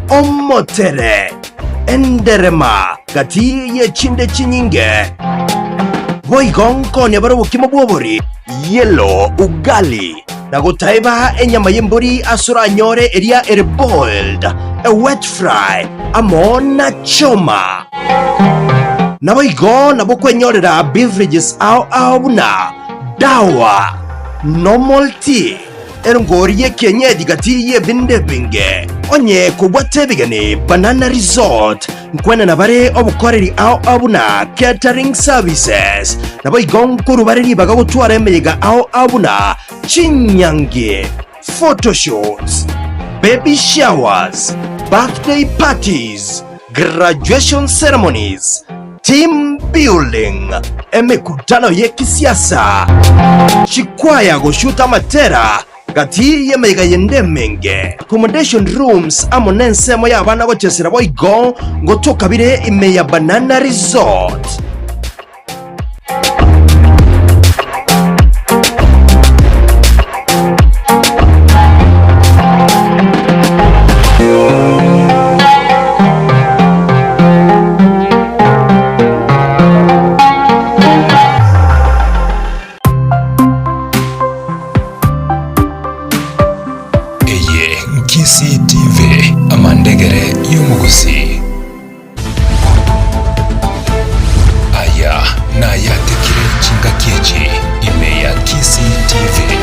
Omotere, enderema gati ye chinde chinyinge. Boigo nkonya bare obokima bw'obori, yellow, ugali, na gotaiba enyama y'embori ase oranyore eria ere boiled, a wet fry, amo na choma. Naboigo nabo kwenyorera beverages ao ao buna dawa, normal tea, erongori y'ekienyeji gati y'ebinde ebinge. Onye kobwate ebigeni Banana Resort, nkwenena bare obokoreri ao ao buna catering services. Naboigo nkorwa bare ribaga gotwara emeyega ao ao buna chinyangi, photoshoots, baby showers, birthday parties, graduation ceremonies, team building, emekutano y'ekisiasa, chikwaya goshuta amatera gati y'emeyega yende emenge, accommodation rooms amo n'ensemo y'abana gochesera boigo ngotoka bire ime ya Banana Resort. Eye Kisii TV, amandegere y'omogusii. Aya nayatekire chingaki echi ime ya Kisii TV.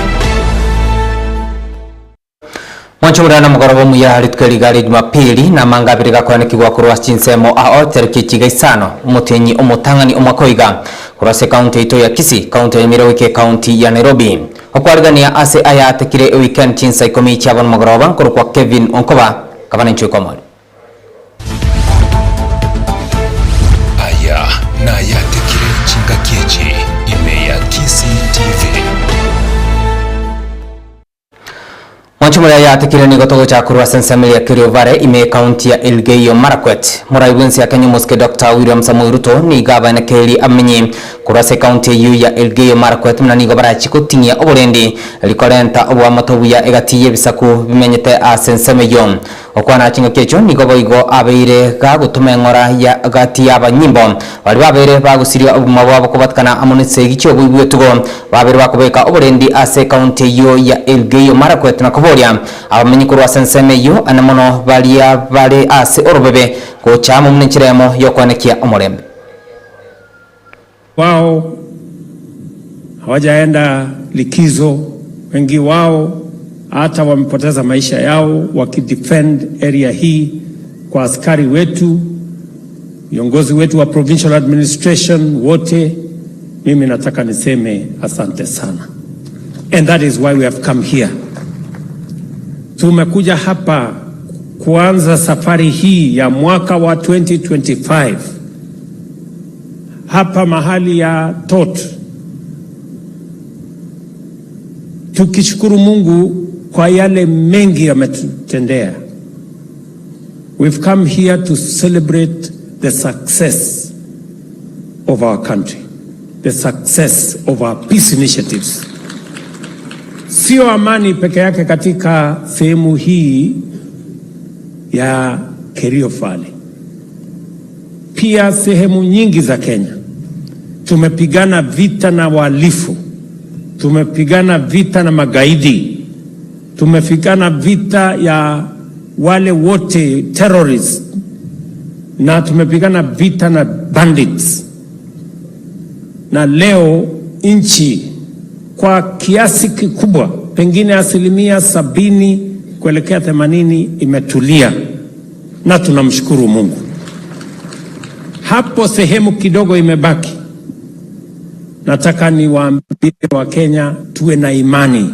Mwancho murana mugoroba omuya rituko riga ria Jumapili na amanga abere gakoanekigwa korwa ase chinsemo ao tariki chiga isano omotienyi omotang'ani omwaka oiga korwa ase ekaunti yaito ya Kisii, kaunti ya Nyamira goika ekaunti ya Nairobi. Okwarigania ase ayatekire eweekend chinsa ikomi chiabo nomogoroba nkorokwa Kevin Onkoba gavana inche oikomori. Aya nayatekire chingaki echi ime ya Kisii TV. Mwancho moria yatekire nigo togocha korwa ase ensemo eria Kerio Valley ime ekaunti ya Elgeyo Marakwet. Morai bwensi ya Kenya omosike Doctor William Samoei Ruto nigo abaenekeiri amenye korwa ase ekaunti eyio ya Elgeyo Marakwet buna nigo barachi goting'ia oborendi rikorenta oboamato obuya egati y'ebisaku bimenyete ase ensemo eyio. Okwana chingaki echio nigo boigo abeire gagotoma eng'ora ya gati y'abanyimbo baria babeire bagosiria obogima bwabo kobatikana amo na esegi chia oboibi bw'etugo babeire bakobeka oborendi ase ekaunti eyio ya Elgeyo Marakwet na koboria abamenyi korwa ase ensemo eyio ane mono baria bare ase orobebe gocha amo buna enchera emo y'okwanekia omorembe. Wao hawajaenda likizo, wengi wao hata wamepoteza maisha yao wakidefend area hii kwa askari wetu, viongozi wetu wa provincial administration wote. Mimi nataka niseme asante sana. And that is why we have come here. Tumekuja hapa kuanza safari hii ya mwaka wa 2025 hapa mahali ya Tot, tukishukuru Mungu kwa yale mengi yametutendea. We've come here to celebrate the success of our country, the success of our peace initiatives. Sio amani peke yake katika sehemu hii ya Kerio Valley, pia sehemu nyingi za Kenya tumepigana vita na wahalifu, tumepigana vita na magaidi, tumepigana vita ya wale wote terrorists, na tumepigana vita na bandits. Na leo nchi kwa kiasi kikubwa, pengine 70% kuelekea 80% imetulia, na tunamshukuru Mungu. Hapo sehemu kidogo imebaki. Nataka niwaambie Wakenya tuwe na imani.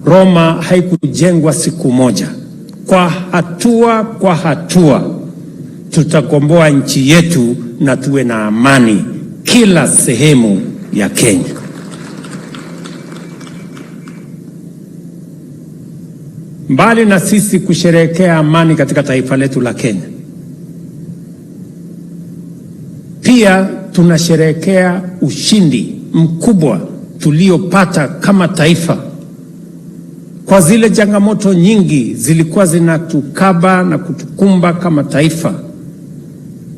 Roma haikujengwa siku moja. Kwa hatua kwa hatua tutakomboa nchi yetu na tuwe na amani kila sehemu ya Kenya. Mbali na sisi kusherehekea amani katika taifa letu la Kenya, pia tunasherehekea ushindi mkubwa tuliopata kama taifa Kwa zile changamoto nyingi zilikuwa zinatukaba na kutukumba kama taifa,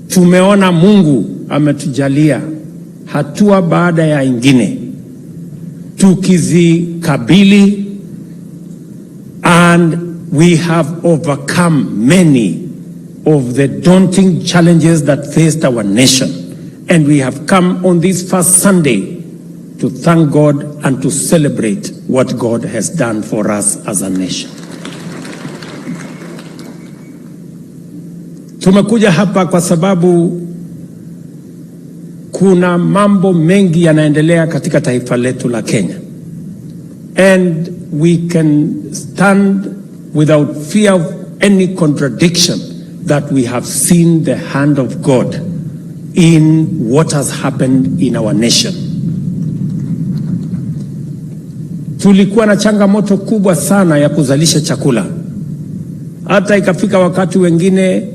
tumeona Mungu ametujalia hatua baada ya ingine, tukizikabili, and we have overcome many of the daunting challenges that faced our nation. And we have come on this first Sunday to thank God and to celebrate what God has done for us as a nation. Tumekuja hapa kwa sababu kuna mambo mengi yanaendelea katika taifa letu la Kenya. And we can stand without fear of any contradiction that we have seen the hand of God in what has happened in our nation. Tulikuwa na changamoto kubwa sana ya kuzalisha chakula, hata ikafika wakati wengine.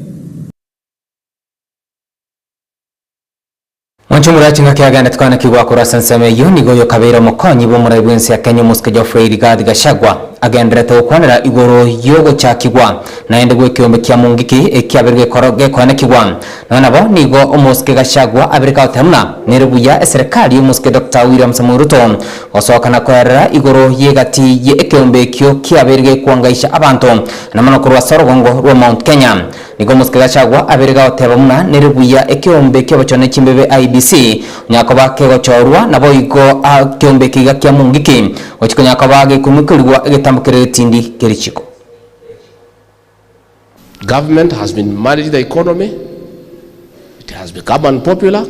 Mwanchumura chinga kiagana tukana kigwa kurasa nseme yo nigo yo kabera mokonyi bo murai bwensi ya Kenya Mosque Geoffrey Rigathi Gachagua agenderete gukwanira igoro yogo chakigwa naende gwekiombe kia mungiki ekiabirwe koroge kwana kigwa na nabo nigo Mosque Gachagua abirika otemna nerebuya eserikali yo Mosque Dr. William Samoei Ruto osoka na kwerera igoro yegati ye ekiombe kyo kiabirwe kwangaisha abantu na mono kurwa sorogongo rwa Mount Kenya nigo Mosque Gachagua abirika otebamuna nerebuya ekiombe kyo bachone chimbebe IBC nyakoba kegochorwa nabo igo kiombe kiga kia mungiki ochiko nyakoba gekumikirwa egetambukire tindi kerichiko. Government has been managing the economy. It has become unpopular.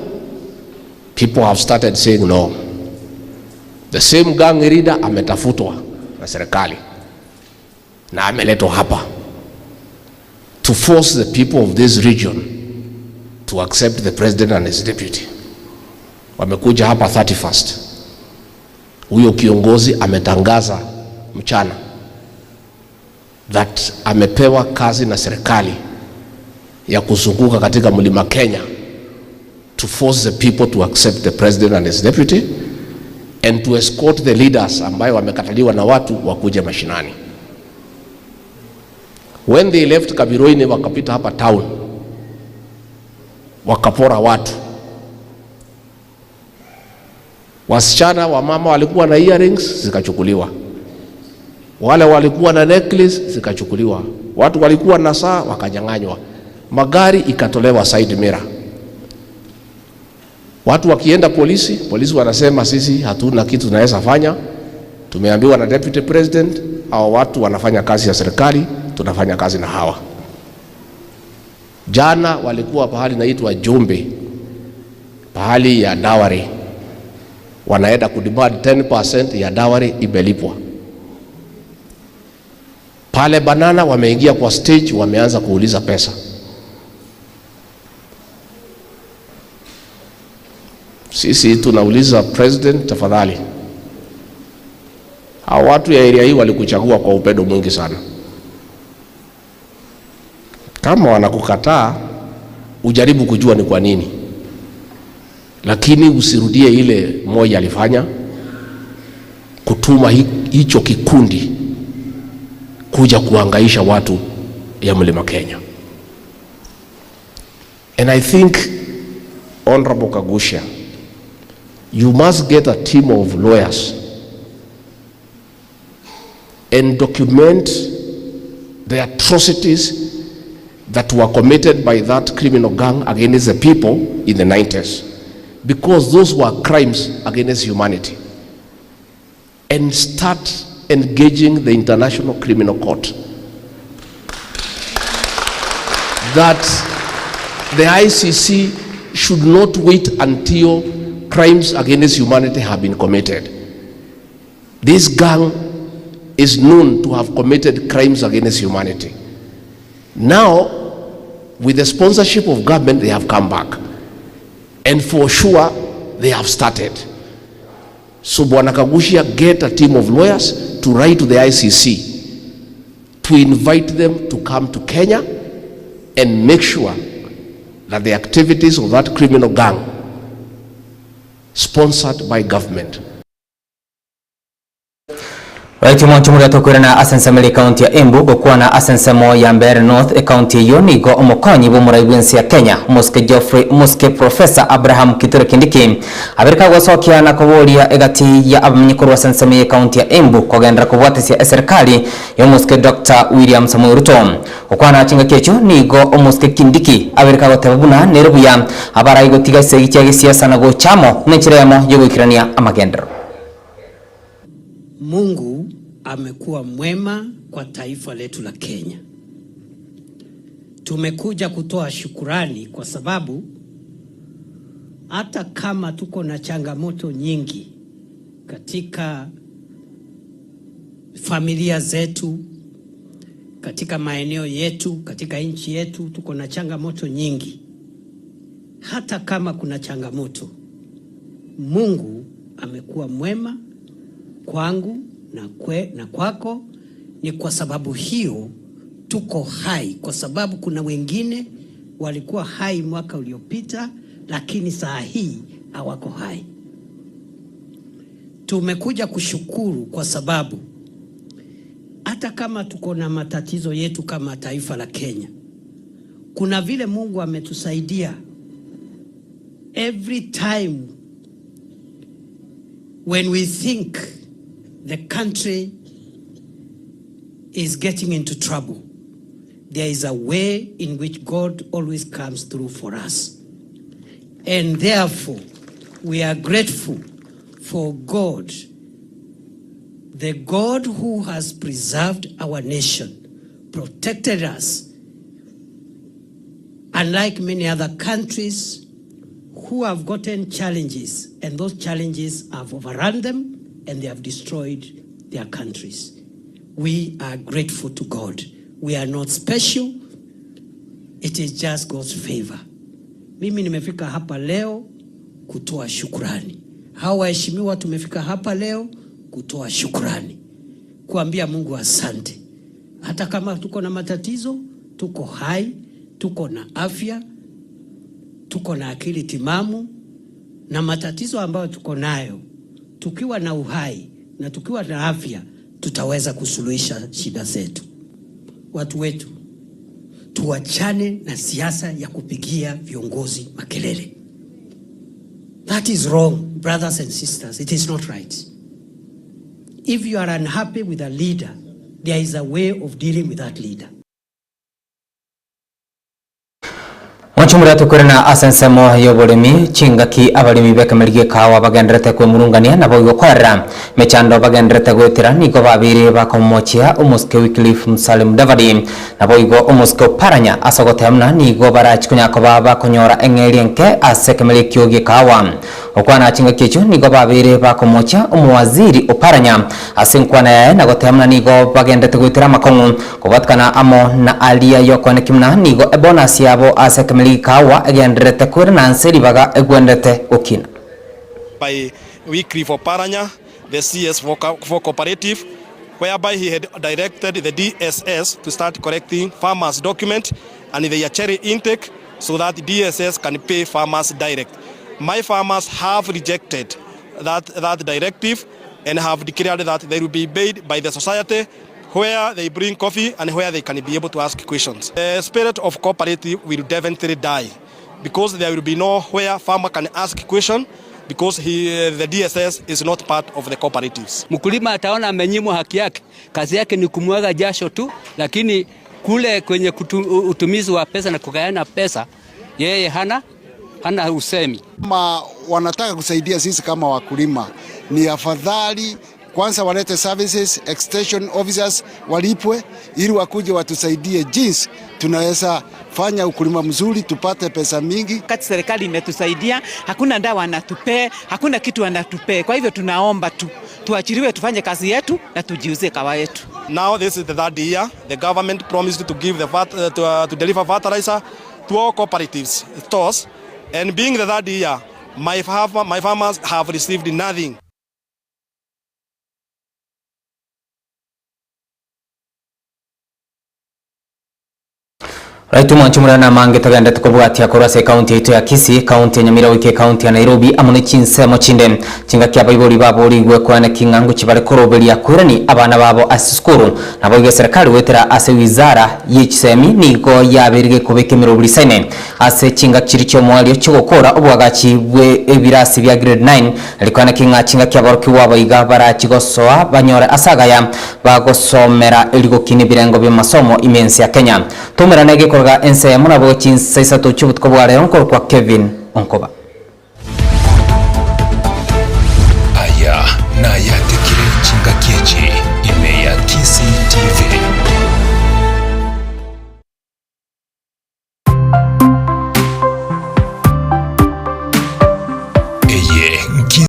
People have started saying no. The same gang leader ametafutwa na serikali na ameletwa hapa to force the people of this region to accept the president and his deputy. Wamekuja hapa 31st. Huyo kiongozi ametangaza mchana that amepewa kazi na serikali ya kuzunguka katika mlima Kenya to force the people to accept the president and his deputy and to escort the leaders ambayo wamekataliwa na watu wakuje mashinani. When they left Kabiroini wakapita hapa town wakapora watu. Wasichana wa mama walikuwa na earrings zikachukuliwa, wale walikuwa na necklace zikachukuliwa, watu walikuwa na saa wakanyang'anywa, magari ikatolewa side mirror. Watu wakienda polisi, polisi wanasema sisi hatuna kitu tunaweza fanya, tumeambiwa na deputy president, hao watu wanafanya kazi ya serikali, tunafanya kazi na hawa. Jana walikuwa pahali naitwa Jumbe, pahali ya dawari, wanaenda kudemand 10% ya dawari imelipwa. Pale Banana wameingia kwa stage, wameanza kuuliza pesa. Sisi tunauliza president, tafadhali, hao watu ya area hii walikuchagua kwa upendo mwingi sana. Kama wanakukataa, ujaribu kujua ni kwa nini. Lakini usirudie ile moja alifanya, kutuma hicho kikundi kuja kuhangaisha watu ya mlima Kenya. And I think, Honorable Kagusha, you must get a team of lawyers and document the atrocities that were committed by that criminal gang against the people in the 90s, because those were crimes against humanity, and start engaging the International Criminal Court. That the ICC should not wait until crimes against humanity have been committed. This gang is known to have committed crimes against humanity. Now, with the sponsorship of government, they have come back. And for sure, they have started. So Bwana Kaguchia, get a team of lawyers to write to the ICC to invite them to come to Kenya and make sure that the activities of that criminal gang sponsored by government. Right mwanchumuri tokwirana asensemeli county ya Embu gokwana asensemo ya Mbeere North e county iyo nigo omokonyi b'omuraibu ensi ya Kenya Mosque Geoffrey Mosque Professor Abraham Kithure Kindiki abirika gwacokia na koboria egati ya abamenyekuru asensemo ya county ya Embu kogendera kobwatesia eserikali ya Mosque Dr. William Samoei Ruto okwana chinga kecho nigo Mosque Kindiki abirika goteba buna nerubuya abarai gotiga segi kia gisiasa na gochamo nechiremo yogwikirania amagendero. Mungu amekuwa mwema kwa taifa letu la Kenya. Tumekuja kutoa shukurani kwa sababu hata kama tuko na changamoto nyingi katika familia zetu, katika maeneo yetu, katika nchi yetu, tuko na changamoto nyingi. Hata kama kuna changamoto, Mungu amekuwa mwema kwangu na kwako. Ni kwa sababu hiyo tuko hai, kwa sababu kuna wengine walikuwa hai mwaka uliopita lakini saa hii hawako hai. Tumekuja kushukuru kwa sababu hata kama tuko na matatizo yetu kama taifa la Kenya, kuna vile Mungu ametusaidia. Every time when we think the country is getting into trouble, there is a way in which God always comes through for us. And therefore, we are grateful for God, the God who has preserved our nation, protected us, unlike many other countries who have gotten challenges, and those challenges have overrun them and they have destroyed their countries. We are grateful to God. We are not special. It is just God's favor. Mimi nimefika hapa leo kutoa shukrani. Hawa waheshimiwa tumefika hapa leo kutoa shukrani, kuambia Mungu asante. Hata kama tuko na matatizo, tuko hai, tuko na afya, tuko na akili timamu, na matatizo ambayo tuko nayo, tukiwa na uhai na tukiwa na afya, tutaweza kusuluhisha shida zetu. Watu wetu, tuachane na siasa ya kupigia viongozi makelele. That is wrong, brothers and sisters. It is not right. If you are unhappy with a leader, there is a way of dealing with that leader. Mwanchumuri atukwirana asensemo yoboremi chingaki abarimi bekemerige kawa bagenderete kwemurungania nabo igokwarera mechando bagenderete gwetera nigo babiri bakomochia Omoske Wycliffe Musalia Mudavadi nabo igo Omoske Oparanya asogotemna nigo barachikunyako bakonyora eng'eri enke ase kemerikio gikawa okwana chingaki echo nigo babiri bakomochia omowaziri Oparanya ase nkwana yaye nagotemna nigo bagenderete gwetera makong'u kobatkana amo na alia yokonekimna nigo ebonasi yabo ase kawa egenderete kwirana nseri baga egwendete gukina. By Wycliffe Oparanya, the CS for cooperative, whereby he had directed the DSS to start collecting farmers' document and their cherry intake so that DSS can pay farmers direct. My farmers have rejected that directive and have declared that they will be paid by the society where they bring coffee and where they can be able to ask questions. The spirit of cooperative will definitely die because there will be nowhere farmer can ask question because the DSS is not part of the cooperatives. Mkulima ataona amenyimwa haki yake, kazi yake ni kumwaga jasho tu, lakini kule kwenye utumizi wa pesa na kugayana pesa yeye hana usemi. Kama wanataka kusaidia sisi kama wakulima, ni afadhali kwanza walete services, extension officers walipwe ili wakuje watusaidie jinsi tunaweza fanya ukulima mzuri tupate pesa mingi. Kati serikali imetusaidia, hakuna dawa anatupee, hakuna kitu anatupee. Kwa hivyo tunaomba tu tuachiliwe tufanye kazi yetu na tujiuze kawa yetu. Now this is the third year the government promised to give the to deliver fertilizer to all cooperatives stores, and being the third year my farmers have received nothing. Right mwanchi murana mange tagenda tukobwatia korwa se county yetu ya Kisii, county ya Nyamira wike, county ya Nairobi amone chinsemo chinde chinga kia baibori babori gwe kwana kingangu chibare koroberia kwirani abana babo ase sukuru nabo ge serikali wetera ase wizara yechisemi nigo yaberige kubeka emirobiri saine ase chinga chiri chomwalio chigokora obwagachi bwe ebirasi bya grade 9 alikwana kinga chinga kia baroki wabo iga barachigosoa banyore asagaya bagosomera erigokini birengo bya masomo imensi ya Kenya tumerana gekorga ense munabo chinsaisa chubutko bware onkor kwa Kevin Onkoba. Aya na yatekire chingakiechi ime ya Kisii TV.